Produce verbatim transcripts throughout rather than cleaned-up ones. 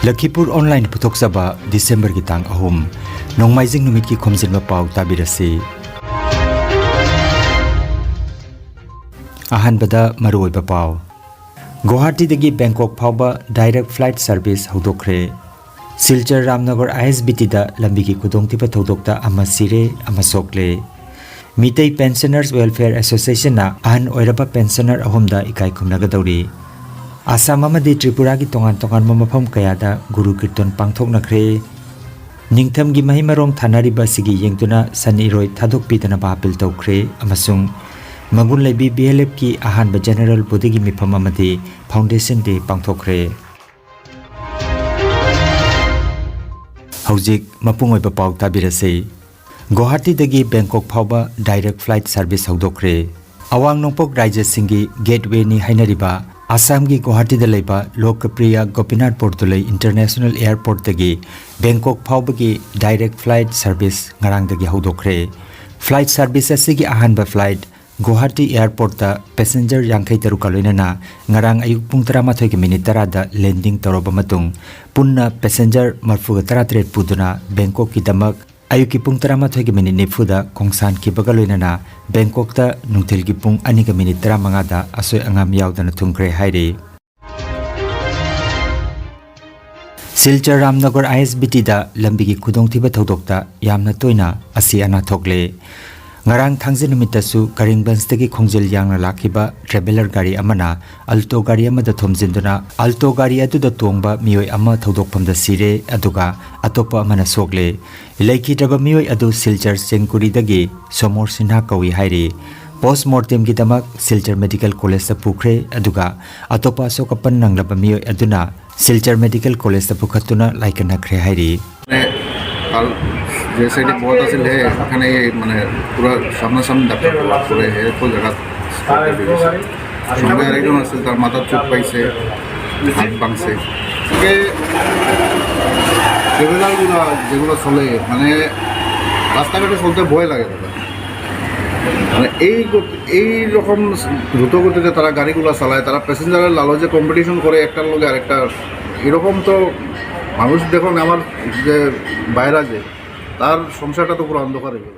ꯂꯈꯤꯄꯨꯔ online ꯄꯨꯊꯣꯛꯆꯕ ꯗꯤꯁꯦꯝꯕꯔꯒꯤ ꯇꯥꯡ ꯑꯍꯨꯝ, ꯅꯣꯡꯃꯥꯏꯖꯤꯡ ꯅꯨꯃꯤꯠꯀꯤ ꯈꯣꯝꯖꯤꯟꯕ ꯄꯥꯎ ꯇꯥꯕꯤꯔꯁꯤ꯫ ꯑꯍꯥꯟꯕꯗ ꯃꯔꯨꯑꯣꯏꯕ ꯄꯥꯎ꯫ ꯒꯨꯋꯥꯍꯥꯇꯤꯗꯒꯤ ꯕꯦꯡꯀꯣꯛ ꯐꯥꯎꯕ direct flight service ꯍꯧꯗꯣꯛꯈ꯭ꯔꯦ꯫ Silchar Ramnagar ISBTꯗ ꯂꯝꯕꯤꯒꯤ ꯈꯨꯗꯣꯡꯊꯤꯕ ꯊꯧꯗꯣꯛꯇ ꯑꯃ ꯁꯤꯔꯦ, ꯑꯃ ꯁꯣꯛꯂꯦ꯫ ꯃꯤꯇꯩ Pensioners Welfare Associationꯅ ꯑꯍꯟ ꯑꯣꯏꯔꯕ pensioner ꯑꯍꯨꯝꯗ ꯏꯀꯥꯏ ꯈꯨꯝꯅꯒꯗꯧꯔꯤ꯫ ꯑꯁꯥꯝ ꯑꯃꯗꯤ ꯇ꯭ꯔꯤꯄꯨꯔꯥꯒꯤ ꯇꯣꯉꯥꯟ ꯇꯣꯉꯥꯟꯕ ꯃꯐꯝ ꯀꯌꯥꯗ ꯒꯨꯔꯨ ꯀꯤꯔꯇꯟ ꯄꯥꯡꯊꯣꯛꯅꯈ꯭ꯔꯦ꯫ ꯅꯤꯡꯊꯝꯒꯤ ꯃꯍꯩ ꯃꯔꯣꯡ ꯊꯥꯅꯔꯤꯕ ꯑꯁꯤꯒꯤ ꯌꯦꯡꯗꯨꯅ ꯁꯟ ꯏꯔꯣꯏ ꯊꯥꯗꯣꯛꯄꯤꯗꯅꯕ appeal ꯇꯧꯈ꯭ꯔꯦ ꯑꯃꯁꯨꯡ ꯃꯒꯨꯟ ꯂꯩꯕꯤ BLFꯀꯤ ꯑꯍꯥꯟꯕ General Bodyꯒꯤ ꯃꯤꯐꯝ ꯑꯃꯗꯤ Foundation Day ꯄꯥꯡꯊꯣꯛꯈ꯭ꯔꯦ꯫ ꯍꯧꯖꯤꯛ ꯃꯄꯨꯡ ꯑꯣꯏꯕ ꯄꯥꯎ ꯇꯥꯕꯤꯔꯁꯤ꯫ ꯒꯨꯋꯥꯍꯥꯇꯤꯗꯒꯤ ꯕꯦꯡꯀꯣꯛ ꯐꯥꯎꯕ direct flight service ꯍꯧꯗꯣꯛꯈ꯭ꯔꯦ꯫ ꯑꯋꯥꯡ ꯅꯣꯡꯄꯣꯛ ꯔꯥꯖ꯭ꯌꯁꯤꯡꯒꯤ gatewayꯅꯤ ꯍꯥꯏꯅꯔꯤꯕ ꯑꯁꯥꯝꯒꯤ ꯒꯨꯋꯥꯍꯥꯇꯤꯗ ꯂꯩꯕ ꯂꯣꯀꯄ꯭ꯔꯤꯌꯥ ꯒꯣꯄꯤꯅꯥꯊ ꯕꯣꯔꯗꯣꯂꯩ International Airportꯇꯒꯤ ꯕꯦꯡꯀꯣꯛ ꯐꯥꯎꯕꯒꯤ direct flight service ꯉꯔꯥꯡꯗꯒꯤ ꯍꯧꯗꯣꯛꯈ꯭ꯔꯦ꯫ Flight service ꯑꯁꯤꯒꯤ ꯑꯍꯥꯟꯕ flight ꯒꯨꯋꯥꯍꯥꯇꯤ airportꯇ passenger ꯌꯥꯡꯈꯩ ꯇꯔꯨꯛꯀ ꯂꯣꯏꯅꯅ ꯉꯔꯥꯡ ꯑꯌꯨꯛ ꯄꯨꯡ ꯇꯔꯥꯃꯥꯊꯣꯏꯒꯤ minute ꯇꯔꯥꯗ landing ꯇꯧꯔꯕ ꯃꯇꯨꯡ, ꯄꯨꯟꯅ passenger ꯃꯔꯤꯐꯨꯒ ꯇꯔꯥꯇꯔꯦꯠ ꯄꯨꯗꯨꯅ ꯕꯦꯡꯀꯣꯛꯀꯤꯗꯃꯛ ꯑꯌꯨꯛꯀꯤ ꯄꯨꯡ ꯇꯔꯥꯃꯥꯊꯣꯏꯒꯤ minute ꯅꯤꯐꯨꯗ ꯈꯣꯡꯁꯥꯟꯈꯤꯕꯒ ꯂꯣꯏꯅꯅ ꯕꯦꯡꯀꯣꯛꯇ ꯅꯨꯡꯊꯤꯜꯒꯤ ꯄꯨꯡ ꯑꯅꯤꯒ minute ꯇꯔꯥꯃꯉꯥꯗ ꯑꯁꯣꯏ ꯑꯉꯥꯝ ꯌꯥꯎꯗꯅ ꯊꯨꯡꯈ꯭ꯔꯦ ꯍꯥꯏꯔꯤ꯫ ꯁꯤꯜꯆꯔ ꯔꯥꯝꯅꯒꯔ ISBTꯗ ꯂꯝꯕꯤꯒꯤ ꯈꯨꯗꯣꯡꯊꯤꯕ ꯊꯧꯗꯣꯛꯇ ꯌꯥꯝꯅ ꯇꯣꯏꯅ ꯑꯁꯤ ꯑꯅꯥ ꯊꯣꯛꯂꯦ꯫ ꯉꯔꯥꯡ ꯊꯥꯡꯖ ꯅꯨꯃꯤꯠꯇꯁꯨ ꯀꯔꯤꯡꯒꯟꯖꯇꯒꯤ ꯈꯣꯡꯖꯦꯜ ꯌꯥꯡꯅ ꯂꯥꯛꯈꯤꯕ traveller ꯒꯥꯔꯤ ꯑꯃꯅ Alto ꯒꯥꯔꯤ ꯑꯃꯗ ꯊꯣꯝꯖꯤꯟꯗꯨꯅ Alto ꯒꯥꯔꯤ ꯑꯗꯨꯗ ꯇꯣꯡꯕ ꯃꯤꯑꯣꯏ ꯑꯃ ꯊꯧꯗꯣꯛꯐꯝꯗ ꯁꯤꯔꯦ, ꯑꯗꯨꯒ ꯑꯇꯣꯞꯄ ꯑꯃꯅ ꯁꯣꯛꯂꯦ꯫ ꯂꯩꯈꯤꯗ꯭ꯔꯕ ꯃꯤꯑꯣꯏ ꯑꯗꯨ ꯁꯤꯜꯆꯔ ꯆꯦꯡꯀꯨꯔꯤꯗꯒꯤ ꯁꯣꯃꯣꯔ ꯁꯤꯟꯍꯥ ꯀꯧꯏ ꯍꯥꯏꯔꯤ꯫ Post mortemꯒꯤꯗꯃꯛ ꯁꯤꯜꯆꯔ Medical Collegeꯇ ꯄꯨꯈ꯭ꯔꯦ, ꯑꯗꯨꯒ ꯑꯇꯣꯞꯄ ꯑꯁꯣꯛ ꯑꯄꯟ ꯅꯪꯂꯕ ꯃꯤꯑꯣꯏ ꯑꯗꯨꯅ ꯁꯤꯜꯆꯔ Medical Collegeꯇ ꯄꯨꯈꯠꯇꯨꯅ ꯂꯥꯏꯀꯠꯅꯈ꯭ꯔꯦ ꯍꯥꯏꯔꯤ꯫ মানে, কাল যে সাইডে পথ আছিল, হে, এখানে এই, মানে, পুরা সামনাসামনি ধাক্কা পড়ে, হে, একো জায়গা স্পটে বেরিয়েছে। সঙ্গে আরেকজন আছে, তার মাথার চোট পাইছে, হাত ভাঙছে। আজকে ট্রাভেলারগুলো যেগুলো চলে, মানে, রাস্তাঘাটে চলতে ভয় লাগে দাদা। মানে, এই গতি, এই রকম দ্রুত গতিতে তারা গাড়িগুলো চালায়, তারা প্যাসেঞ্জারের লালচে কম্পিটিশন করে একটার লগে আরেকটা, এরকম তো মানুষ দেখুন, আমার যে বাইরে আছে, তার সংসারটা তো পুরো অন্ধকার হয়ে গেল।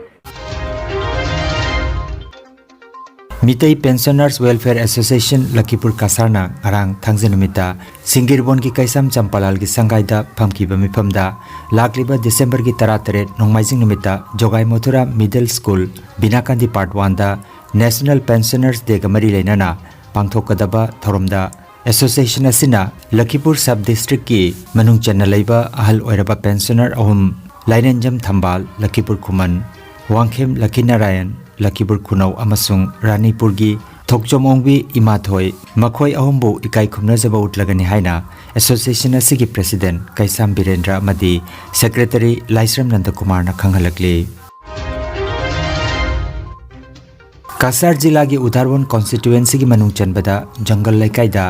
Mitei Pensioners Welfare Association Lakhipur Kasarna ngarang ꯊꯥꯡꯖ ꯅꯨꯃꯤꯠꯇ ꯁꯤꯡꯒꯤꯔꯕꯣꯟꯒꯤ ꯀꯩꯁꯥꯝ ꯆꯝꯄꯥꯂꯥꯜꯒꯤ ꯁꯪꯒꯥꯏꯗ ꯐꯝꯈꯤꯕ ꯃꯤꯐꯝꯗ ꯂꯥꯛꯂꯤꯕ ꯗꯤꯁꯦꯝꯕꯔꯒꯤ ꯇꯔꯥꯇꯔꯦꯠ ꯅꯣꯡꯃꯥꯏꯖꯤꯡ ꯅꯨꯃꯤꯠꯇ ꯖꯣꯒꯥꯏ Mathura Middle School, ꯕꯤꯅꯥꯀꯥꯟꯗꯤ Part One ꯗ National Pensioners Day ꯒ ꯃꯔꯤ ꯂꯩꯅꯅ ꯄꯥꯡꯊꯣꯛꯀꯗꯕ ꯊꯧꯔꯝꯗ ꯑꯦꯁꯣꯁꯤꯌꯦꯁꯟ ꯑꯁꯤꯅ ꯂꯈꯤꯄꯨꯔ ꯁꯕ ꯗꯤꯁꯇ꯭ꯔꯤꯛꯀꯤ ꯃꯅꯨꯡ ꯆꯟꯅ ꯂꯩꯕ ꯑꯍꯜ ꯑꯣꯏꯔꯕ ꯄꯦꯟꯁꯅꯔ ꯑꯍꯨꯝ, ꯂꯥꯏꯔꯦꯟꯖꯝ ꯊꯝꯕꯥꯜ, ꯂꯈꯤꯄꯨꯔ ꯈꯨꯃꯟ, ꯋꯥꯡꯈꯦꯝ ꯂꯈꯤꯅꯥꯔꯥꯌꯟ, ꯂꯈꯤꯄꯨꯔ ꯈꯨꯅꯧ, ꯑꯃꯁꯨꯡ ꯔꯥꯅꯤꯄꯨꯔꯒꯤ ꯊꯣꯛꯆꯣꯝ ꯑꯣꯡꯕꯤ ꯏꯃꯥꯊꯣꯏ, ꯃꯈꯣꯏ ꯑꯍꯨꯝꯕꯨ ꯏꯀꯥꯏ ꯈꯨꯝꯅꯖꯕ ꯎꯠꯂꯒꯅꯤ ꯍꯥꯏꯅ ꯑꯦꯁꯣꯁꯤꯌꯦꯁꯟ ꯑꯁꯤꯒꯤ ꯄ꯭ꯔꯦꯁꯤꯗꯦꯟꯠ ꯀꯩꯁꯥꯝ ꯕꯤꯔꯦꯟꯗ꯭ꯔ ꯑꯃꯗꯤ ꯁꯦꯀ꯭ꯔꯦꯇꯔꯤ ꯂꯥꯏꯁ꯭ꯔꯝ ꯅꯟꯗꯀꯨꯃꯥꯔꯅ ꯈꯪꯍꯜꯂꯛꯂꯤ꯫ ꯀꯁꯥꯔ ꯖꯤꯂꯥꯒꯤ ꯎꯗꯥꯔꯕꯣꯟ ꯀꯣꯟꯁꯇꯤꯇ꯭ꯌꯨꯑꯦꯟꯁꯤꯒꯤ ꯃꯅꯨꯡ ꯆꯟꯕꯗ ꯖꯪꯒꯜ ꯂꯩꯀꯥꯏꯗ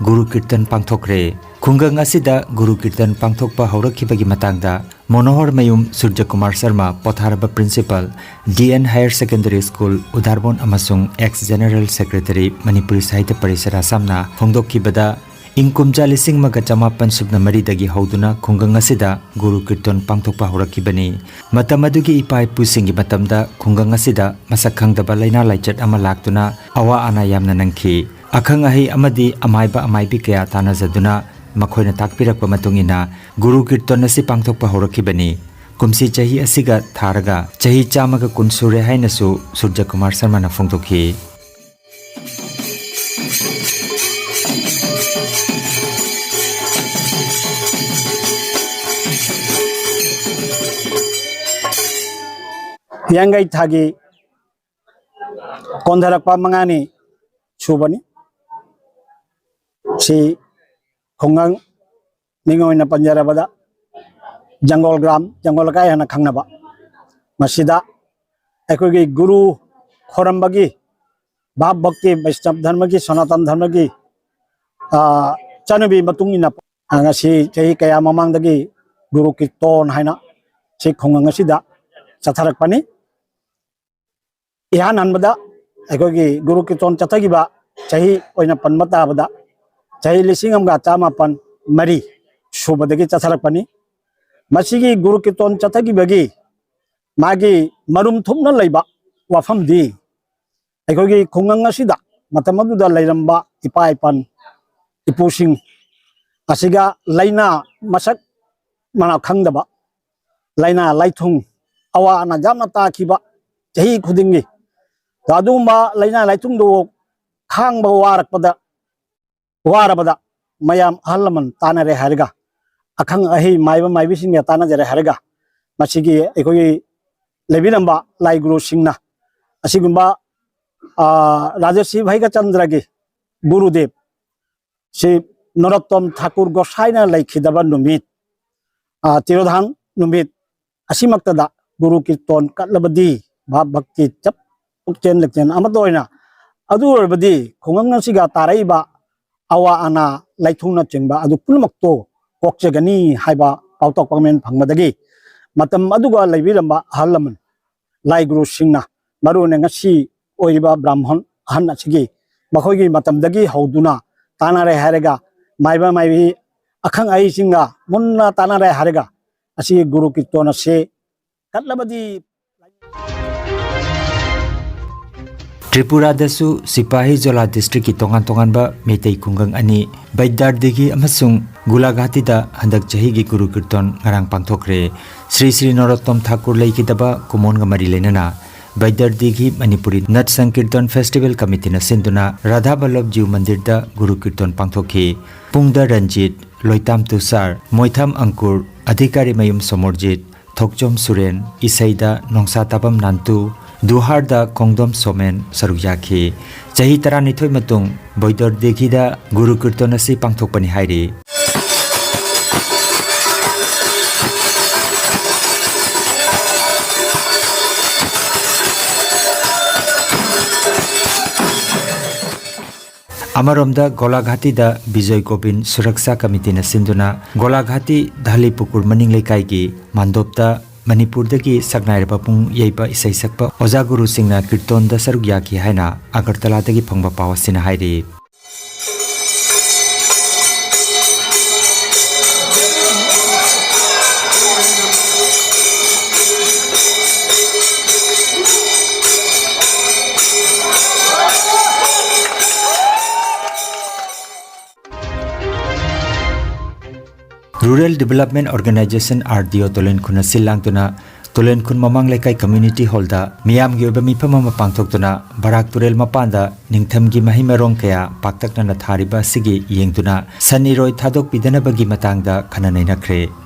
ꯒꯨꯔꯨ ꯀꯤꯔꯇꯟ ꯄꯥꯡꯊꯣꯛꯈ꯭ꯔꯦ꯫ ꯈꯨꯡꯒꯪ ꯑꯁꯤꯗ ꯒꯨꯔꯨ ꯀꯤꯔꯇꯟ ꯄꯥꯡꯊꯣꯛꯄ ꯍꯧꯔꯛꯈꯤꯕꯒꯤ ꯃꯇꯥꯡꯗ ꯃꯣꯅꯣꯍꯔ ꯃꯌꯨꯝ ꯁꯨꯔꯖꯀꯨꯃꯥꯔ ꯁꯔꯃ, ꯄꯣꯊꯥꯔꯕ principal, D N higher secondary school, Udarbond ꯑꯃꯁꯨꯡ ex general secretary, Manipuri Sahitya Parishad ꯑꯁꯥꯝꯅ ꯐꯣꯡꯗꯣꯛꯈꯤꯕꯗ, ꯏꯪ ꯀꯨꯝꯖꯥ ꯂꯤꯁꯤꯡ ꯑꯃꯒ ꯆꯃꯥꯄꯟ ꯁꯨꯞꯅ ꯃꯔꯤꯗꯒꯤ ꯍꯧꯗꯨꯅ ꯈꯨꯡꯒꯪ ꯑꯁꯤꯗ ꯒꯨꯔꯨ ꯀꯤꯔꯇꯟ ꯄꯥꯡꯊꯣꯛꯄ ꯍꯧꯔꯛꯈꯤꯕꯅꯤ꯫ ꯃꯇꯝ ꯑꯗꯨꯒꯤ ꯏꯄꯥ ꯏꯄꯨꯁꯤꯡꯒꯤ ꯃꯇꯝꯗ ꯈꯨꯡꯒꯪ ꯑꯁꯤꯗ ꯃꯁꯛ ꯈꯪꯗꯕ ꯂꯥꯏꯅꯥ ꯂꯥꯏꯆꯠ ꯑꯃ ꯂꯥꯛꯇꯨꯅ ꯑꯋꯥ ꯑꯅꯥ ꯌꯥꯝꯅ ꯅꯪꯈꯤ꯫ ꯑꯈꯪ ꯑꯍꯩ ꯑꯃꯗꯤ ꯑꯃꯥꯏꯕ ꯑꯃꯥꯏꯕꯤ ꯀꯌꯥ ꯇꯥꯟꯅꯖꯗꯨꯅ ꯃꯈꯣꯏꯅ ꯇꯥꯛꯄꯤꯔꯛꯄ ꯃꯇꯨꯡ ꯏꯟꯅ ꯒꯨꯔꯨ ꯀꯤꯔꯇꯟ ꯑꯁꯤ ꯄꯥꯡꯊꯣꯛꯄ ꯍꯧꯔꯛꯈꯤꯕꯅꯤ꯫ ꯀꯨꯝꯁꯤ ꯆꯍꯤ ꯑꯁꯤꯒ ꯊꯥꯔꯒ ꯆꯍꯤ ꯆꯥꯝꯃꯒ ꯀꯨꯟ ꯁꯨꯔꯦ ꯍꯥꯏꯅꯁꯨ ꯁꯨꯔꯖꯀꯨꯃꯥꯔ ꯁꯔꯃꯅ ꯐꯣꯡꯗꯣꯛꯈꯤ꯫ ꯍꯤꯌꯥꯡꯒꯩ ꯊꯥꯒꯤ ꯀꯣꯟꯊꯔꯛꯄ ꯃꯉꯥꯅꯤ ꯁꯨꯕꯅꯤ꯫ ꯁꯤ ꯈꯨꯡꯒꯪ, ꯃꯤꯡ ꯑꯣꯏꯅ ꯄꯟꯖꯔꯕꯗ ꯖꯪꯒꯣꯜ ꯒ꯭ꯔꯥꯝ, ꯖꯪꯒꯣꯜ ꯂꯩꯀꯥꯏ ꯍꯥꯏꯅ ꯈꯪꯅꯕ, ꯃꯁꯤꯗ ꯑꯩꯈꯣꯏꯒꯤ ꯒꯨꯔꯨ ꯈꯣꯏꯔꯝꯕꯒꯤ ꯚꯥꯕ ꯚꯛꯇꯤ, ꯕꯩꯁꯅꯕ ꯙꯔꯃꯒꯤ, ꯁꯅꯥꯇꯟ ꯙꯔꯃꯒꯤ, ꯑ, ꯆꯠꯅꯕꯤ ꯃꯇꯨꯡ ꯏꯟꯅ, ꯑ, ꯉꯁꯤ ꯆꯍꯤ ꯀꯌꯥ ꯃꯃꯥꯡꯗꯒꯤ ꯒꯨꯔꯨ ꯀꯤꯔꯇꯣꯟ ꯍꯥꯏꯅ ꯁꯤ ꯈꯨꯡꯒꯪ ꯑꯁꯤꯗ ꯆꯠꯊꯔꯛꯄꯅꯤ꯫ ꯏꯍꯥꯟ ꯍꯥꯟꯕꯗ ꯑꯩꯈꯣꯏꯒꯤ ꯒꯨꯔꯨ ꯀꯤꯔꯇꯣꯟ ꯆꯠꯊꯈꯤꯕ ꯆꯍꯤ ꯑꯣꯏꯅ ꯄꯟꯕ ꯇꯥꯕꯗ, ꯆꯍꯤ ꯂꯤꯁꯤꯡ ꯑꯃꯒ ꯆꯃꯥꯄꯟ ꯃꯔꯤ ꯁꯨꯕꯗꯒꯤ ꯆꯠꯊꯔꯛꯄꯅꯤ꯫ ꯃꯁꯤꯒꯤ ꯒꯨꯔꯨ ꯀꯤꯔꯇꯣꯟ ꯆꯠꯊꯈꯤꯕꯒꯤ ꯃꯥꯒꯤ ꯃꯔꯨꯝ ꯊꯨꯞꯅ ꯂꯩꯕ ꯋꯥꯐꯝꯗꯤ, ꯑꯩꯈꯣꯏꯒꯤ ꯈꯨꯡꯒꯪ ꯑꯁꯤꯗ ꯃꯇꯝ ꯑꯗꯨꯗ ꯂꯩꯔꯝꯕ ꯏꯄꯥ ꯏꯄꯟ ꯏꯄꯨꯁꯤꯡ ꯑꯁꯤꯒ ꯂꯥꯏꯅꯥ ꯃꯁꯛ ꯃꯅꯥ ꯈꯪꯗꯕ, ꯂꯥꯏꯅꯥ ꯂꯥꯏꯊꯨꯡ, ꯑꯋꯥ ꯑꯅꯥ ꯌꯥꯝꯅ ꯇꯥꯈꯤꯕ ꯆꯍꯤ ꯈꯨꯗꯤꯡꯒꯤ꯫ ꯑꯗꯨꯒꯨꯝꯕ ꯂꯥꯏꯅꯥ ꯂꯥꯏꯊꯨꯡꯗꯨ ꯈꯥꯡꯕ ꯋꯥꯔꯛꯄꯗ, ꯋꯥꯔꯕꯗ ꯃꯌꯥꯝ ꯑꯍꯜ ꯂꯃꯟ ꯇꯥꯟꯅꯔꯦ ꯍꯥꯏꯔꯒ, ꯑꯈꯪ ꯑꯍꯩ ꯃꯥꯏꯕ ꯃꯥꯏꯕꯤꯁꯤꯡꯒ ꯇꯥꯟꯅꯖꯔꯦ ꯍꯥꯏꯔꯒ, ꯃꯁꯤꯒꯤ ꯑꯩꯈꯣꯏꯒꯤ ꯂꯩꯕꯤꯔꯝꯕ ꯂꯥꯏ ꯒꯨꯔꯨꯁꯤꯡꯅ ꯑꯁꯤꯒꯨꯝꯕ, ꯑ, ꯔꯥꯖꯁ꯭ꯔꯤ ꯚꯩꯒꯆꯟꯗ꯭ꯔꯒꯤ ꯒꯨꯔꯨꯗꯦꯕ ꯁꯤ ꯅꯔꯣꯠꯇꯝ ꯊꯥꯀꯨꯔ ꯒꯣꯁꯥꯏꯅ ꯂꯩꯈꯤꯗꯕ ꯅꯨꯃꯤꯠ, ꯑ, ꯇꯤꯔꯣꯙꯥꯟ ꯅꯨꯃꯤꯠ ꯑꯁꯤꯃꯛꯇꯗ ꯒꯨꯔꯨ ꯀꯤꯔꯇꯣꯟ ꯀꯠꯂꯕꯗꯤ ꯚꯥꯕ ꯚꯛꯇꯤ ꯆꯞ ꯄꯨꯛꯆꯦꯟ ꯂꯤꯛꯆꯦꯟ ꯑꯃꯠꯇ ꯑꯣꯏꯅ, ꯑꯗꯨ ꯑꯣꯏꯔꯕꯗꯤ ꯈꯨꯡꯒꯪ ꯑꯁꯤꯒ ꯇꯥꯔꯛꯏꯕ ꯑꯋꯥ ꯑꯅꯥ ꯂꯥꯏꯊꯨꯡꯅꯆꯤꯡꯕ ꯑꯗꯨ ꯄꯨꯝꯅꯃꯛꯇꯣ ꯀꯣꯛꯆꯒꯅꯤ ꯍꯥꯏꯕ ꯄꯥꯎꯇꯥꯛ ꯄꯥꯎꯃꯦꯟ ꯐꯪꯕꯗꯒꯤ, ꯃꯇꯝ ꯑꯗꯨꯒ ꯂꯩꯕꯤꯔꯝꯕ ꯑꯍꯜ ꯂꯃꯟ ꯂꯥꯏ ꯒꯨꯔꯨꯁꯤꯡꯅ, ꯃꯔꯨ ꯑꯣꯏꯅ ꯉꯁꯤ ꯑꯣꯏꯔꯤꯕ ꯕ꯭ꯔꯥꯍꯃꯟ ꯑꯍꯟ ꯑꯁꯤꯒꯤ, ꯃꯈꯣꯏꯒꯤ ꯃꯇꯝꯗꯒꯤ ꯍꯧꯗꯨꯅ ꯇꯥꯟꯅꯔꯦ ꯍꯥꯏꯔꯒ, ꯃꯥꯏꯕ ꯃꯥꯏꯕꯤ ꯑꯈꯪ ꯑꯍꯩꯁꯤꯡꯒ ꯃꯨꯟꯅ ꯇꯥꯟꯅꯔꯦ ꯍꯥꯏꯔꯒ, ꯑꯁꯤꯒꯤ ꯒꯨꯔꯨ ꯀꯤꯔꯇꯣꯟ ꯑꯁꯤ ꯀꯠꯂꯕꯗꯤ ꯇ꯭ꯔꯤꯄꯨꯔꯥꯗꯁꯨ ꯁꯤꯄꯥꯍꯤ ꯖꯣꯂꯥ ꯗꯤꯁꯇ꯭ꯔꯤꯛꯀꯤ ꯇꯣꯉꯥꯟ ꯇꯣꯉꯥꯟꯕ ꯃꯩꯇꯩ ꯈꯨꯡꯒꯪ ꯑꯅꯤ, ꯕꯩꯗꯥꯔꯗꯤꯒꯤ ꯑꯃꯁꯨꯡ ꯒꯨꯂꯥꯘꯥꯇꯤꯗ ꯍꯟꯗꯛ ꯆꯍꯤꯒꯤ ꯒꯨꯔꯨ ꯀꯤꯔꯇꯣꯟ ꯉꯔꯥꯡ ꯄꯥꯡꯊꯣꯛꯈ꯭ꯔꯦ꯫ ꯁ꯭ꯔꯤ ꯁ꯭ꯔꯤ ꯅꯔꯣꯠꯇꯝ ꯊꯥꯀꯨꯔ ꯂꯩꯈꯤꯗꯕ ꯀꯨꯃꯣꯟꯒ ꯃꯔꯤ ꯂꯩꯅꯅ ꯕꯩꯗꯔꯗꯤꯒꯤ ꯃꯅꯤꯄꯨꯔꯤ ꯅꯠ ꯁꯪꯀꯤꯔꯇꯟ ꯐꯦꯁꯇꯤꯚꯦꯜ ꯀꯃꯤꯇꯤꯅ ꯁꯤꯟꯗꯨꯅ ꯔꯥꯙꯥ ꯕꯜꯂꯚ ꯖꯤꯎ ꯃꯟꯗꯤꯔꯗ ꯒꯨꯔꯨ ꯀꯤꯔꯇꯟ ꯄꯥꯡꯊꯣꯛꯈꯤ꯫ ꯄꯨꯡꯗ ꯔꯟꯖꯤꯠ, ꯂꯣꯏꯇꯥꯝ ꯇꯨꯁꯥꯔ, ꯃꯣꯏꯊꯥꯝ ꯑꯪꯀꯨꯔ, ꯑꯙꯤꯀꯥꯔꯤ ꯃꯌꯨꯝ ꯁꯣꯃꯣꯔꯖꯤꯠ, ꯊꯣꯛꯆꯣꯝ ꯁꯨꯔꯦꯟ, ꯏꯁꯩꯗ ꯅꯣꯡꯁꯥ ꯇꯥꯕꯝ ꯅꯥꯟꯇꯨ, ꯗꯨꯍꯥꯔꯗ ꯈꯣꯡꯗꯣꯝ ꯁꯣꯃꯦꯟ ꯁꯔꯨꯛ ꯌꯥꯈꯤ꯫ ꯆꯍꯤ ꯇꯔꯥꯅꯤꯊꯣꯏ ꯃꯇꯨꯡ ꯕꯣꯏꯗꯣꯔꯗꯦꯈꯤꯗ ꯒꯨꯔꯨ ꯀꯤꯔꯇꯟ ꯑꯁꯤ ꯄꯥꯡꯊꯣꯛꯄꯅꯤ ꯍꯥꯏꯔꯤ꯫ ꯑꯃꯔꯣꯝꯗ ꯒꯣꯂꯥꯘꯥꯇꯤꯗ ꯕꯤꯖꯣꯏ ꯒꯣꯕꯤꯟ ꯁꯨꯔꯛꯁꯥ ꯀꯃꯤꯇꯤꯅ ꯁꯤꯟꯗꯨꯅ ꯒꯣꯂꯥꯘꯥꯇꯤ ꯙꯥꯂꯤꯄꯨꯀꯨꯔ ꯃꯅꯤꯡ ꯂꯩꯀꯥꯏꯒꯤ ꯃꯥꯟꯗꯣꯞꯇ ꯃꯅꯤꯄꯨꯔꯗꯒꯤ ꯁꯛꯅꯥꯏꯔꯕ ꯄꯨꯡ ꯌꯩꯕ ꯏꯁꯩ ꯁꯛꯄ ꯑꯣꯖꯥ ꯒꯨꯔꯨꯁꯤꯡꯅ ꯀꯤꯔꯇꯣꯟꯗ ꯁꯔꯨꯛ ꯌꯥꯈꯤ ꯍꯥꯏꯅ ꯑꯒꯔꯇꯂꯥꯗꯒꯤ ꯐꯪꯕ ꯄꯥꯎ ꯑꯁꯤꯅ ꯍꯥꯏꯔꯤ꯫ Rural Development Organization, R D O, ꯇꯣꯂꯦꯟꯈꯨꯟꯅ ꯁꯤꯜ ꯂꯥꯡꯗꯨꯅ ꯇꯣꯂꯦꯟꯈꯨꯟ ꯃꯃꯥꯡ ꯂꯩꯀꯥꯏ Community Hall ꯗ ꯃꯤꯌꯥꯝꯒꯤ ꯑꯣꯏꯕ ꯃꯤꯐꯝ ꯑꯃ ꯄꯥꯡꯊꯣꯛꯇꯨꯅ ꯕꯔꯥꯛ ꯇꯨꯔꯦꯜ ꯃꯄꯥꯟꯗ ꯅꯤꯡꯊꯝꯒꯤ ꯃꯍꯩ ꯃꯔꯣꯡ ꯀꯌꯥ ꯄꯥꯛꯇꯛꯅꯅ ꯊꯥꯔꯤꯕ ꯑꯁꯤꯒꯤ ꯌꯦꯡꯗꯨꯅ ꯁꯟ ꯏꯔꯣꯏ ꯊꯥꯗꯣꯛꯄꯤꯗꯅꯕꯒꯤ ꯃꯇꯥꯡꯗ ꯈꯟꯅ ꯅꯩꯅꯈ꯭ꯔꯦ꯫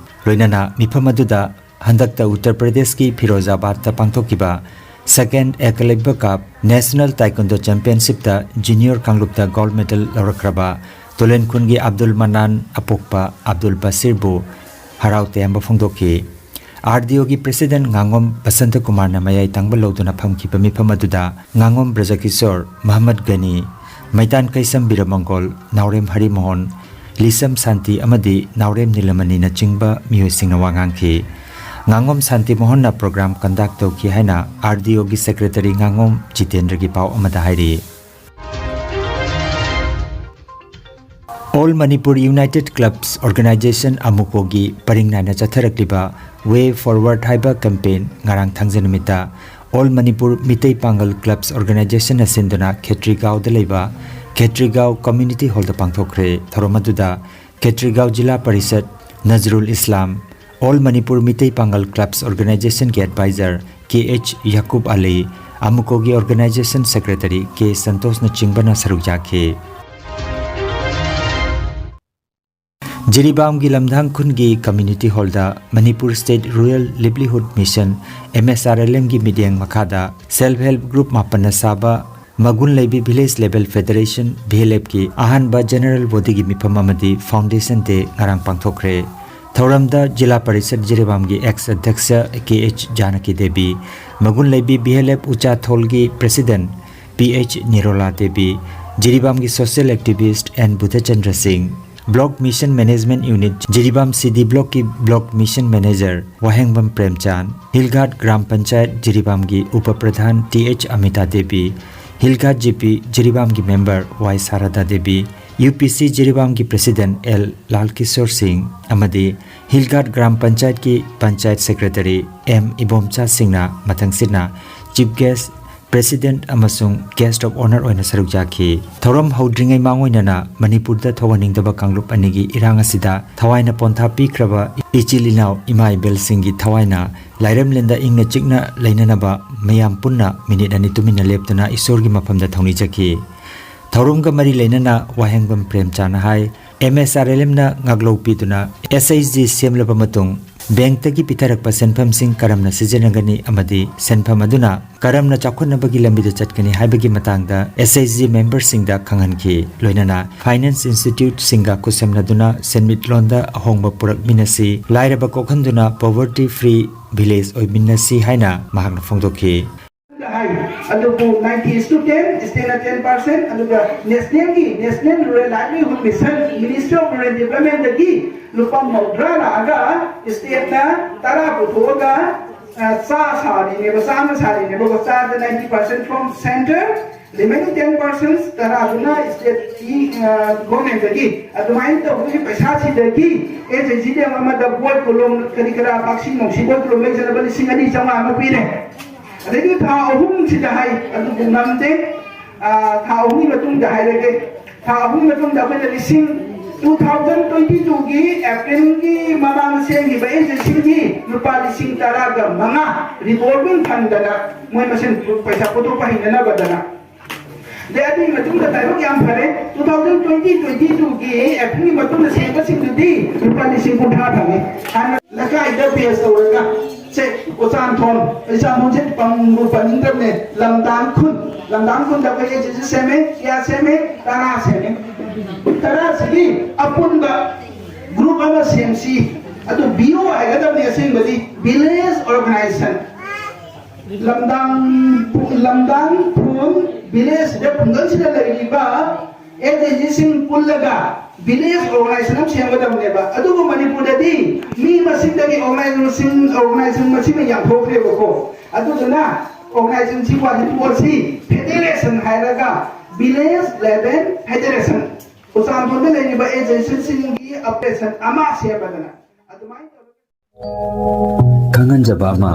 ꯂꯣꯏꯅꯅ ꯃꯤꯐꯝ ꯑꯗꯨꯗ ꯍꯟꯗꯛꯇ ꯎꯠꯇꯔ ꯄ꯭ꯔꯗꯦꯁꯀꯤ ꯐꯤꯔꯣꯖꯥꯕꯥꯗꯇ ꯄꯥꯡꯊꯣꯛꯈꯤꯕ Second Ekalavya Cup National Taekwondo Championship ꯇ Junior ꯀꯥꯡꯂꯨꯞꯇ gold medal ꯂꯧꯔꯛꯈ꯭ꯔꯕ ꯇꯣꯂꯦꯟꯈꯨꯟꯒꯤ Abdul ꯃꯅꯥꯟ ꯑꯄꯣꯛꯄ Abdul ꯕꯁꯤꯔꯕꯨ ꯍꯔꯥꯎ ꯇꯌꯥꯝꯕ ꯐꯣꯡꯗꯣꯛꯈꯤ꯫ R D O ꯒꯤ President ꯉꯥꯉꯣꯝ ꯕꯁꯟꯇ ꯀꯨꯃꯥꯔꯅ ꯃꯌꯥꯏ ꯇꯪꯕ ꯂꯧꯗꯨꯅ ꯐꯝꯈꯤꯕ ꯃꯤꯐꯝ ꯑꯗꯨꯗ ꯉꯥꯉꯣꯝ ꯕ꯭ꯔꯖꯀꯤꯁꯣꯔ, ꯃꯍꯃꯗ ꯒꯅꯤ, ꯃꯩꯇꯥꯟ ꯀꯩꯁꯝ ꯕꯤꯔꯃꯪꯒꯣꯜ, ꯅꯥꯎꯔꯦꯝ ꯍꯔꯤꯃꯣꯍꯟ, ꯂꯤꯁꯝ ꯁꯥꯟꯇꯤ ꯑꯃꯗꯤ ꯅꯥꯎꯔꯦꯝ ꯅꯤꯂꯃꯅꯤꯅꯆꯤꯡꯕ ꯃꯤꯑꯣꯏꯁꯤꯡꯅ ꯋꯥ ꯉꯥꯡꯈꯤ꯫ ꯉꯥꯉꯣꯝ ꯁꯥꯟꯇꯤ ꯃꯣꯍꯟꯅ program conduct ꯇꯧꯈꯤ ꯍꯥꯏꯅ R D O ꯒꯤ Secretary ꯉꯥꯉꯣꯝ ꯖꯤꯇꯦꯟꯗ꯭ꯔꯒꯤ ꯄꯥꯎ ꯑꯃꯗ ꯍꯥꯏꯔꯤ꯫ All Manipur United Clubs Organization, ꯑꯃꯨꯀꯣꯒꯤ ꯄꯔꯤꯡ ꯅꯥꯏꯅ ꯆꯠꯊꯔꯛꯂꯤꯕ Way Forward ꯍꯥꯏꯕ campaign ꯉꯔꯥꯡ ꯊꯥꯡꯖ ꯅꯨꯃꯤꯠꯇ All Manipur ꯃꯤꯇꯩ ꯄꯥꯡꯒꯜ Clubs Organization ꯅ ꯁꯤꯟꯗꯨꯅ ꯈꯦꯇ꯭ꯔꯤꯒꯥꯎꯗ ꯂꯩꯕ ꯈꯦꯇ꯭ꯔꯤꯒꯥꯎ Community Hall ꯗ ꯄꯥꯡꯊꯣꯛꯈ꯭ꯔꯦ꯫ ꯊꯧꯔꯝ ꯑꯗꯨꯗ ꯈꯦꯇ꯭ꯔꯤꯒꯥꯎ ꯖꯤꯂꯥ ꯄꯔꯤꯁꯠ ꯅꯖꯔꯨꯜ ꯏꯁꯂꯥꯝ, All Manipur ꯃꯤꯇꯩ ꯄꯥꯡꯒꯜ Clubs Organization ꯒꯤ advisor K H ꯌꯥꯀꯨꯕ ꯑꯂꯤ, ꯑꯃꯨꯀꯣꯒꯤ organization secretary K ꯁꯟꯇꯣꯁꯅꯆꯤꯡꯕꯅ ꯁꯔꯨꯛ ꯌꯥꯈꯤ꯫ ꯖꯤꯔꯤꯕꯥꯝꯒꯤ ꯂꯝꯗꯥꯡ ꯈꯨꯟꯒꯤ Community Hall ꯗ Manipur State Rural Livelihood Mission, M S R L M ꯒꯤ ꯃꯤꯠꯌꯦꯡ ꯃꯈꯥꯗ Self Help Group ꯃꯥꯄꯟꯅ ꯁꯥꯕ ꯃꯒꯨꯟ ꯂꯩꯕꯤ Village Level Federation, V L F ꯀꯤ ꯑꯍꯥꯟꯕ General Body ꯒꯤ ꯃꯤꯐꯝ ꯑꯃꯗꯤ Foundation Day ꯉꯔꯥꯡ ꯄꯥꯡꯊꯣꯛꯈ꯭ꯔꯦ꯫ ꯊꯧꯔꯝꯗ ꯖꯤꯂꯥ parishad ꯖꯤꯔꯤꯕꯥꯝꯒꯤ ex ꯑꯗ꯭ꯌꯛꯁ K H Janaki Devi, ꯃꯒꯨꯟ ꯂꯩꯕꯤ V L F ꯎꯆꯥꯊꯣꯜꯒꯤ President P H ꯅꯤꯔꯣꯂꯥ Devi, ꯖꯤꯔꯤꯕꯥꯝꯒꯤ social activist N Budhachandra ꯁꯤꯡ, Block Mission Management Unit, Jiribam C D Block ꯀꯤ Block Mission Manager Wahengbam Premchand, Hilghat gram panchayat ꯖꯤꯔꯤꯕꯥꯝꯒꯤ upa pradhan T H Amita Devi, Hilghat G P ꯖꯤꯔꯤꯕꯥꯝꯒꯤ member Y Sarda Devi, U P C ꯖꯤꯔꯤꯕꯥꯝꯒꯤ President L Lalkishor Singh ꯑꯃꯗꯤ ꯍꯤꯜꯒꯥꯠ ꯒ꯭ꯔꯥꯝ ꯄꯟꯆꯥꯌꯠꯀꯤ Panchayat Secretary M Ibomcha ꯁꯤꯡꯅ ꯃꯊꯪꯁꯤꯠꯅ Chief Guest President ꯑꯃꯁꯨꯡ Guest of Honour ꯑꯣꯏꯅ ꯁꯔꯨꯛ ꯌꯥꯈꯤ꯫ ꯊꯧꯔꯝ ꯍꯧꯗ꯭ꯔꯤꯉꯩ ꯃꯥꯡꯑꯣꯏꯅꯅ ꯃꯅꯤꯄꯨꯔꯗ ꯊꯣꯛꯍꯟꯅꯤꯡꯗꯕ ꯀꯥꯡꯂꯨꯞ ꯑꯅꯤꯒꯤ ꯏꯔꯥꯡ ꯑꯁꯤꯗ ꯊꯋꯥꯏꯅ ꯄꯣꯟꯊꯥ ꯄꯤꯈ꯭ꯔꯕ ꯏꯆꯤꯜ ꯏꯅꯥꯎ ꯏꯃꯥ ꯏꯕꯦꯜꯁꯤꯡꯒꯤ ꯊꯋꯥꯏꯅ ꯂꯥꯏꯔꯦꯝꯂꯦꯟꯗ ꯏꯪꯅ ꯆꯤꯛꯅ ꯂꯩꯅꯅꯕ ꯃꯌꯥꯝ ꯄꯨꯟꯅ ꯃꯤꯅꯤꯠ ꯑꯅꯤ ꯇꯨꯃꯤꯟꯅ ꯂꯦꯞꯇꯨꯅ ꯏꯁꯣꯔꯒꯤ ꯃꯐꯝꯗ ꯊꯧꯅꯤꯖꯈꯤ꯫ ꯊꯧꯔꯝꯒ ꯃꯔꯤ ꯂꯩꯅꯅ ꯋꯥꯍꯦꯡꯕꯝ ꯄ꯭ꯔꯦꯝꯆꯥꯟꯅ ꯍꯥꯏ, ꯑꯦꯝ ꯑꯦꯁ ꯑꯥꯔ ꯑꯦꯜ ꯑꯦꯝꯅ ꯉꯥꯛꯂꯧ ꯄꯤꯗꯨꯅ ꯑꯦꯁ ꯑꯩꯆ ꯖꯤ ꯁꯦꯝꯂꯕ ꯃꯇꯨꯡ ꯕꯦꯡꯛꯇꯒꯤ ꯄꯤꯊꯔꯛꯄ ꯁꯦꯟꯐꯝꯁꯤꯡ ꯀꯔꯝꯅ ꯁꯤꯖꯤꯟꯅꯒꯅꯤ ꯑꯃꯗꯤ ꯁꯦꯟꯐꯝ ꯑꯗꯨꯅ ꯀꯔꯝꯅ ꯆꯥꯎꯈꯠꯅꯕꯒꯤ ꯂꯝꯕꯤꯗ ꯆꯠꯀꯅꯤ ꯍꯥꯏꯕꯒꯤ ꯃꯇꯥꯡꯗ ꯑꯦꯁ ꯑꯩꯆ ꯖꯤ ꯃꯦꯝꯕꯔꯁꯤꯡꯗ ꯈꯪꯍꯟꯈꯤ꯫ ꯂꯣꯏꯅꯅ ꯐꯥꯏꯅꯥꯟꯁ ꯏꯟꯁꯇꯤꯇ꯭ꯌꯨꯠꯁꯤꯡꯒ ꯈꯨꯠꯁꯝꯅꯗꯨꯅ ꯁꯦꯟꯃꯤꯠꯂꯣꯟꯗ ꯑꯍꯣꯡꯕ ꯄꯨꯔꯛꯃꯤꯟꯅꯁꯤ, ꯂꯥꯏꯔꯕ ꯀꯣꯛꯍꯟꯗꯨꯅ poverty free village ꯑꯣꯏꯃꯤꯟꯅꯁꯤ ꯍꯥꯏꯅ ꯃꯍꯥꯛꯅ ꯐꯣꯡꯗꯣꯛꯈꯤ꯫ ꯍꯥꯏ꯫ ꯑꯗꯨꯕꯨ ninety is to ten, stateꯅ ten percent, ꯑꯗꯨꯒ nationalꯒꯤ National Rural Livelihood Mission, Ministry of Rural Developmentꯗꯒꯤ ꯂꯨꯄꯥ ꯃꯧꯗ꯭ꯔꯥ ꯂꯥꯛꯑꯒ stateꯅ ꯇꯔꯥ ꯄꯨꯊꯣꯛꯑꯒ, ꯑ, ꯆꯥ ꯁꯥꯔꯤꯅꯦꯕ, ꯆꯥ ꯑꯃ ꯁꯥꯔꯤꯅꯦꯕꯀꯣ, ꯆꯥꯗ ninety percent from center, remaining ten percent ꯇꯔꯥꯗꯨꯅ stateꯀꯤ, ꯑ, governmentꯗꯒꯤ꯫ ꯑꯗꯨꯃꯥꯏꯅ ꯇꯧꯕꯒꯤ ꯄꯩꯁꯥꯁꯤꯗꯒꯤ ꯑꯦꯁ ꯑꯩꯆ ꯖꯤ ꯑꯃꯗ ꯕꯣꯏ ꯀꯣꯂꯣꯝ ꯀꯔꯤ ꯀꯔꯥ ꯄꯥꯛꯁꯤ ꯅꯨꯡꯁꯤ ꯕꯣꯏ ꯀꯣꯂꯣꯝ ꯂꯩꯖꯅꯕ ꯂꯤꯁꯤꯡ ꯑꯅꯤ ꯆꯥꯝꯃꯉꯥ ꯑꯃ ꯄꯤꯔꯦ꯫ ꯑꯗꯒꯤ ꯊꯥ ꯑꯍꯨꯝꯁꯤꯗ ꯍꯥꯏ, ꯑꯗꯨꯕꯨ ꯉꯝꯗꯦ꯫ ꯑꯥ, ꯊꯥ ꯑꯍꯨꯝꯒꯤ ꯃꯇꯨꯡꯗ ꯍꯥꯏꯔꯒꯦ꯫ ꯊꯥ ꯑꯍꯨꯝꯒꯤ ꯃꯇꯨꯡꯗ ꯑꯩꯈꯣꯏꯅ ꯂꯤꯁꯤꯡ, two thousand twenty twoꯒꯤ Aprilꯒꯤ ꯃꯃꯥꯡ ꯁꯦꯝꯈꯤꯕ ꯑꯦꯁ ꯑꯦꯁ ꯁꯤꯒꯤ ꯂꯨꯄꯥ ꯂꯤꯁꯤꯡ ꯇꯔꯥꯒ ꯃꯉꯥ revolving fundꯗꯅ ꯃꯣꯏ ꯃꯁꯦꯟ ꯄꯩꯁꯥ ꯄꯨꯊꯣꯛꯄ ꯍꯩꯅꯅꯕꯗꯅ꯫ ꯑꯗꯩ ꯑꯗꯨꯒꯤ ꯃꯇꯨꯡꯗ ꯂꯥꯏꯕꯛ ꯌꯥꯝ ꯐꯔꯦ, two thousand twenty twenty twoꯒꯤ Aprilꯒꯤ ꯃꯇꯨꯡꯗ ꯁꯦꯝꯕꯁꯤꯡꯗꯨꯗꯤ ꯂꯨꯄꯥ ꯂꯤꯁꯤꯡ ꯀꯨꯟꯊ꯭ꯔꯥ ꯐꯪꯉꯤ꯫ ꯍꯥꯟꯅ ꯂꯩꯀꯥꯏꯗ base ꯇꯧꯔꯒ ꯁꯦ, ꯎꯆꯥꯟꯊꯣꯟ, ꯎꯆꯥꯟꯊꯣꯟꯁꯦ ꯄꯟꯕꯨ ꯄꯟꯅꯤꯡꯗ꯭ꯔꯕꯅꯦ, ꯂꯝꯗꯥꯡ ꯈꯨꯟ, ꯂꯝꯗꯥꯡ ꯈꯨꯟꯗ ꯑꯩꯈꯣꯏ ꯑꯦꯁ ꯑꯦꯁ ꯁꯤ ꯁꯦꯝꯃꯦ, ꯀꯌꯥ ꯁꯦꯝꯃꯦ? ꯇꯔꯥ ꯁꯦꯝꯃꯦ꯫ ꯇꯔꯥꯁꯤꯒꯤ ꯑꯄꯨꯟꯕ group ꯑꯃ ꯁꯦꯝꯁꯤ꯫ ꯑꯗꯨ ꯕꯤ ꯑꯣ ꯍꯥꯏꯒꯗꯕꯅꯤ ꯑꯁꯦꯡꯕꯗꯤ, village organization꯫ ꯂꯝꯗꯥꯡ, ꯂꯝꯗꯥꯡ ꯈꯨꯟ villageꯁꯤꯗ ꯈꯨꯡꯒꯪꯁꯤꯗ ꯂꯩꯔꯤꯕ ꯑꯦꯁ ꯑꯦꯁ ꯖꯤꯁꯤꯡ ꯄꯨꯜꯂꯒ village organization ꯑꯃ ꯁꯦꯝꯒꯗꯕꯅꯦꯕ꯫ ꯑꯗꯨꯕꯨ ꯃꯅꯤꯄꯨꯔꯗꯗꯤ ꯃꯤ ꯃꯁꯤꯡꯗꯒꯤ organization, organization ꯃꯁꯤꯡꯅ ꯌꯥꯝꯊꯣꯛꯈ꯭ꯔꯦꯕꯀꯣ꯫ ꯑꯗꯨꯗꯨꯅ organizationꯁꯤ ꯋꯥꯍꯟꯊꯣꯛꯑꯁꯤ, federation ꯍꯥꯏꯔꯒ village level federation꯫ ꯎꯆꯥꯟꯊꯣꯟꯗ ꯂꯩꯔꯤꯕ ꯑꯦꯁ ꯑꯦꯁ ꯖꯤꯁꯤꯡꯒꯤ federation ꯑꯃ ꯁꯦꯝꯕꯗꯅ ꯑꯗꯨꯃꯥꯏꯅ ꯇꯧꯔꯒ ꯈꯪꯍꯟꯖꯕ ꯑꯃ,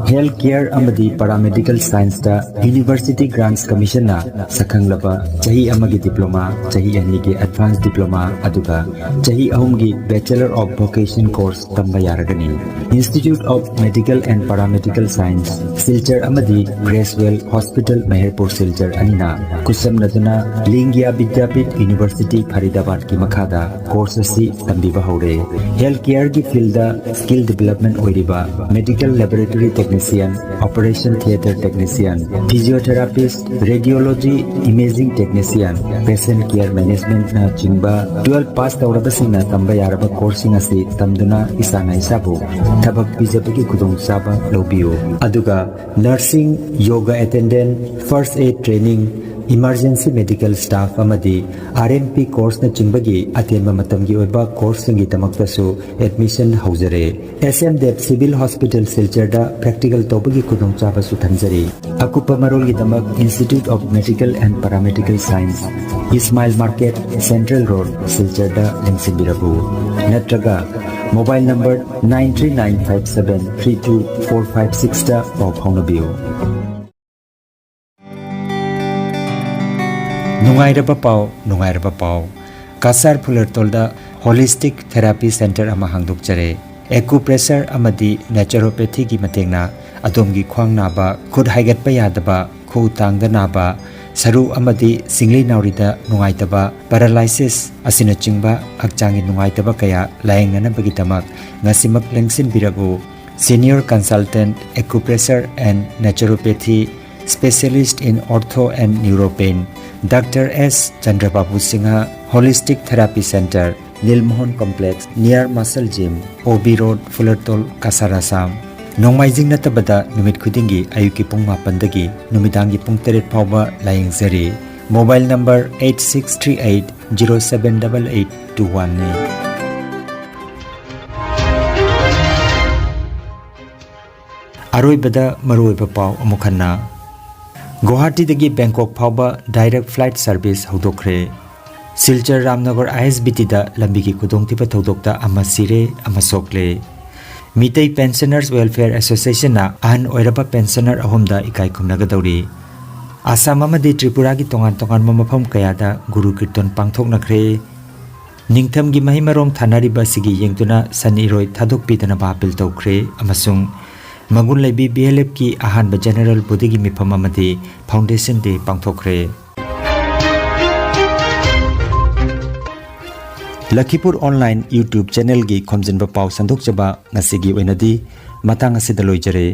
ꯍꯦꯜꯊ ꯀꯦꯌꯔ ꯑꯃꯗꯤ ꯄꯥꯔꯥꯃꯦꯗꯤꯀꯦꯜ ꯁꯥꯏꯟꯁꯇ ꯌꯨꯅꯤꯚꯔꯁꯤꯇꯤ ꯒ꯭ꯔꯥꯟꯠꯁ ꯀꯃꯤꯁꯟꯅ ꯁꯛꯈꯪꯂꯕ ꯆꯍꯤ ꯑꯃꯒꯤ ꯗꯤꯄ꯭ꯂꯣꯃꯥ, ꯆꯍꯤ ꯑꯅꯤꯒꯤ ꯑꯦꯗꯚꯥꯟꯁ ꯗꯤꯄ꯭ꯂꯣꯃꯥ, ꯑꯗꯨꯒ ꯆꯍꯤ ꯑꯍꯨꯝꯒꯤ ꯕꯦꯆꯦꯂꯔ ꯑꯣꯐ ꯚꯣꯀꯦꯁꯟ ꯀꯣꯔꯁ ꯇꯝꯕ ꯌꯥꯔꯒꯅꯤ꯫ Institute of Medical and Paramedical Science, Silchar ꯑꯃꯗꯤ ꯒ꯭ꯔꯦꯁꯋꯦꯜ ꯍꯣꯁꯄꯤꯇꯥꯜ ꯃꯦꯍꯔꯄꯨꯔ ꯁꯤꯜꯆꯔ ꯑꯅꯤꯅ ꯈꯨꯠꯁꯝꯅꯗꯨꯅ ꯂꯤꯡꯒꯤꯌꯥ ꯕꯤꯗ꯭ꯌꯥꯄꯤꯊ ꯌꯨꯅꯤꯚꯔꯁꯤꯇꯤ ꯐꯔꯤꯗꯥꯕꯥꯗꯀꯤ ꯃꯈꯥꯗ ꯀꯣꯔꯁ ꯑꯁꯤ ꯇꯝꯕꯤꯕ ꯍꯧꯔꯦ꯫ ꯍꯦꯜꯊ ꯀꯦꯌꯔꯒꯤ ꯐꯤꯜꯗ ꯁ꯭ꯀꯤꯜ ꯗꯤꯚꯦꯂꯞꯃꯦꯟ ꯑꯣꯏꯔꯤꯕ medical laboratory technician, operation theatre technician, physiotherapist, radiology imaging technician, patient care ꯃꯦꯅꯦꯖꯃꯦꯟꯠꯅꯆꯤꯡꯕ ꯇꯨꯋꯦꯜꯐ ꯄꯥꯁ ꯇꯧꯔꯕꯁꯤꯡꯅ ꯇꯝꯕ ꯌꯥꯔꯕ ꯀꯣꯔꯁꯁꯤꯡ ꯑꯁꯤ ꯇꯝꯗꯨꯅ ꯏꯁꯥꯅ ꯏꯁꯥꯕꯨ ꯊꯕꯛ ꯄꯤꯖꯕꯒꯤ ꯈꯨꯗꯣꯡꯆꯥꯕ ꯂꯧꯕꯤꯌꯨ꯫ ꯑꯗꯨꯒ nursing, yoga attendant, first aid training, emergency medical staff ꯑꯃꯗꯤ ꯑꯥꯔ ꯑꯦꯝ ꯄꯤ ꯀꯣꯔꯁꯅꯆꯤꯡꯕꯒꯤ ꯑꯇꯦꯟꯕ ꯃꯇꯝꯒꯤ ꯑꯣꯏꯕ ꯀꯣꯔꯁꯁꯤꯡꯒꯤꯗꯃꯛꯇꯁꯨ ꯑꯦꯗꯃꯤꯁꯟ ꯍꯧꯖꯔꯦ꯫ S M Dev civil hospital ꯁꯤꯜꯆꯔꯗ ꯄ꯭ꯔꯦꯛꯇꯤꯀꯦꯜ ꯇꯧꯕꯒꯤ ꯈꯨꯗꯣꯡꯆꯥꯕꯁꯨ ꯊꯝꯖꯔꯤ꯫ ꯑꯀꯨꯞꯄ ꯃꯔꯣꯜꯒꯤꯗꯃꯛ Institute of Medical and Paramedical Science, Ismail market, central road, ꯁꯤꯜꯆꯔꯗ ꯂꯦꯡꯁꯤꯟꯕꯤꯔꯛꯎ꯫ ꯅꯠꯇ꯭ꯔꯒ mobile number nine three nine five seven three two four five sixꯇ ꯄꯥꯎ ꯐꯥꯎꯅꯕꯤꯌꯨ꯫ ꯅꯨꯡꯉꯥꯏꯔꯕ ꯄꯥꯎ, ꯅꯨꯡꯉꯥꯏꯔꯕ ꯄꯥꯎ꯫ ꯀꯁꯥꯔ ꯐꯨꯂꯔꯇꯣꯜꯗ ꯍꯣꯂꯤꯁꯇꯤꯛ ꯊꯦꯔꯥꯄꯤ ꯁꯦꯟꯇꯔ ꯑꯃ ꯍꯥꯡꯗꯣꯛꯆꯔꯦ꯫ ꯑꯦꯀꯨꯄ꯭ꯔꯦꯁꯔ ꯑꯃꯗꯤ ꯅꯦꯆꯔꯣꯄꯦꯊꯤꯒꯤ ꯃꯇꯦꯡꯅ ꯑꯗꯣꯝꯒꯤ ꯈ꯭ꯋꯥꯡ ꯅꯥꯕ, ꯈꯨꯠ ꯍꯥꯏꯒꯠꯄ ꯌꯥꯗꯕ, ꯈꯨꯎ ꯇꯥꯡꯗ ꯅꯥꯕ, ꯁꯔꯨ ꯑꯃꯗꯤ ꯁꯤꯡꯂꯤ ꯅꯥꯎꯔꯤꯗ ꯅꯨꯡꯉꯥꯏꯇꯕ, ꯄꯦꯔꯥꯂꯥꯏꯁꯤꯁ ꯑꯁꯤꯅꯆꯤꯡꯕ ꯍꯛꯆꯥꯡꯒꯤ ꯅꯨꯡꯉꯥꯏꯇꯕ ꯀꯌꯥ ꯂꯥꯌꯦꯡꯅꯅꯕꯒꯤꯗꯃꯛ ꯉꯁꯤꯃꯛ ꯂꯦꯡꯁꯤꯟꯕꯤꯔꯛꯎ꯫ Senior Consultant Acupressure and Naturopathy, Specialist in Ortho and Neuropain, Doctor S Chandrababu Singha, Holistic Therapy Center, Nilmohan Complex, near Muscle Gym, O B Road, Fulartol, Kasar, Assam꯫ ꯅꯣꯡꯃꯥꯏꯖꯤꯡ ꯅꯠꯇꯕꯗ ꯅꯨꯃꯤꯠ ꯈꯨꯗꯤꯡꯒꯤ ꯑꯌꯨꯛꯀꯤ ꯄꯨꯡ ꯃꯥꯄꯟꯗꯒꯤ ꯅꯨꯃꯤꯗꯥꯡꯒꯤ ꯄꯨꯡ ꯇꯔꯦꯠ ꯐꯥꯎꯕ ꯂꯥꯌꯦꯡꯖꯔꯤ꯫ Mobile number eight six three eight zero seven double eight two one ꯅꯤ꯫ ꯑꯔꯣꯏꯕꯗ ꯃꯔꯨꯑꯣꯏꯕ ꯄꯥꯎ ꯑꯃꯨꯛ ꯍꯟꯅ꯫ ꯒꯨꯋꯥꯍꯥꯇꯤꯗꯒꯤ ꯕꯦꯡꯀꯣꯛ ꯐꯥꯎꯕ direct flight service ꯍꯧꯗꯣꯛꯈ꯭ꯔꯦ꯫ Silchar Ramnagar ISBTꯗ ꯂꯝꯕꯤꯒꯤ ꯈꯨꯗꯣꯡꯊꯤꯕ ꯊꯧꯗꯣꯛꯇ ꯑꯃ ꯁꯤꯔꯦ, ꯑꯃ ꯁꯣꯛꯂꯦ꯫ ꯃꯤꯇꯩ Pensioners Welfare Association ꯅ ꯑꯍꯟ ꯑꯣꯏꯔꯕ pensioner ꯑꯍꯨꯝꯗ ꯏꯀꯥꯏ ꯈꯨꯝꯅꯒꯗꯧꯔꯤ꯫ ꯑꯁꯥꯝ ꯑꯃꯗꯤ ꯇ꯭ꯔꯤꯄꯨꯔꯥꯒꯤ ꯇꯣꯉꯥꯟ ꯇꯣꯉꯥꯟꯕ ꯃꯐꯝ ꯀꯌꯥꯗ ꯒꯨꯔꯨ ꯀꯤꯔꯇꯟ ꯄꯥꯡꯊꯣꯛꯅꯈ꯭ꯔꯦ꯫ ꯅꯤꯡꯊꯝꯒꯤ ꯃꯍꯩ ꯃꯔꯣꯡ ꯊꯥꯅꯔꯤꯕ ꯑꯁꯤꯒꯤ ꯌꯦꯡꯗꯨꯅ ꯁꯟ ꯏꯔꯣꯏ ꯊꯥꯗꯣꯛꯄꯤꯗꯅꯕ appeal ꯇꯧꯈ꯭ꯔꯦ ꯑꯃꯁꯨꯡ ꯃꯒꯨꯟ ꯂꯩꯕꯤ B L F ꯀꯤ ꯑꯍꯥꯟꯕ General ꯕꯨꯙꯒꯤ ꯃꯤꯐꯝ ꯑꯃꯗꯤ Foundation Day ꯄꯥꯡꯊꯣꯛꯈ꯭ꯔꯦ꯫ ꯂꯈꯤꯄꯨꯔ online YouTube channel ꯒꯤ ꯈꯣꯝꯖꯤꯟꯕ ꯄꯥꯎ ꯁꯟꯗꯣꯛꯆꯕ ꯉꯁꯤꯒꯤ ꯑꯣꯏꯅꯗꯤ ꯃꯇꯥꯡ ꯑꯁꯤꯗ ꯂꯣꯏꯖꯔꯦ꯫